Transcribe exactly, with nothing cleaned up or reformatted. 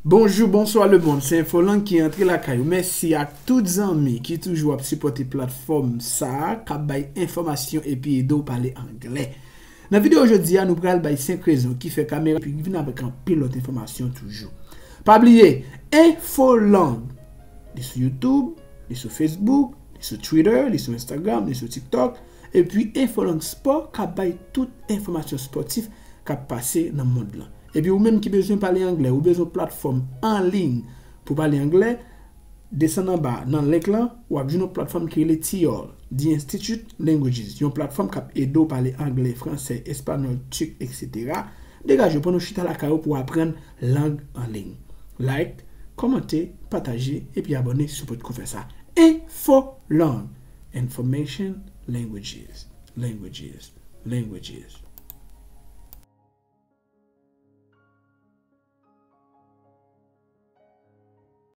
Bonjou, bonswa lemonn, se Enfolang ki antre lakay ou. Mèsi ak tout zanmi ki toujou ap sipòte platfòm sa a, k ap bay enfòmasyon epi ede w pale anglè. Nan videyo jodi a, nou pral bay senk rezon ki fè kamera epi vin avèk anpil lòt enfòmasyon toujou. Pa bliye, Enfolang! Li sou YouTube, li sou Facebook, li sou Twitter, li sou Instagram, li sou TikTok. Epi Enfolang Spò k ap bay tout enfòmasyon spòtif k ap pase nan mond lan. Epi ou menm ki bezwen pale anglè, ou bezwen platfòm an liy pou pale anglè, desann anba nan link lan, w ap jwenn yon platfòm ki rele T L, The Institute Languages, yon platfòm k ap ede w pale anglè, fransè, espanyòl, tuk, etsetera. Degaje w, pran yon chita lakay ou pou w aprann lang an liy. Like, kòmante, pataje, epi abòne si w potko fè sa. Enfolang, Information, Languages, Languages, Languages.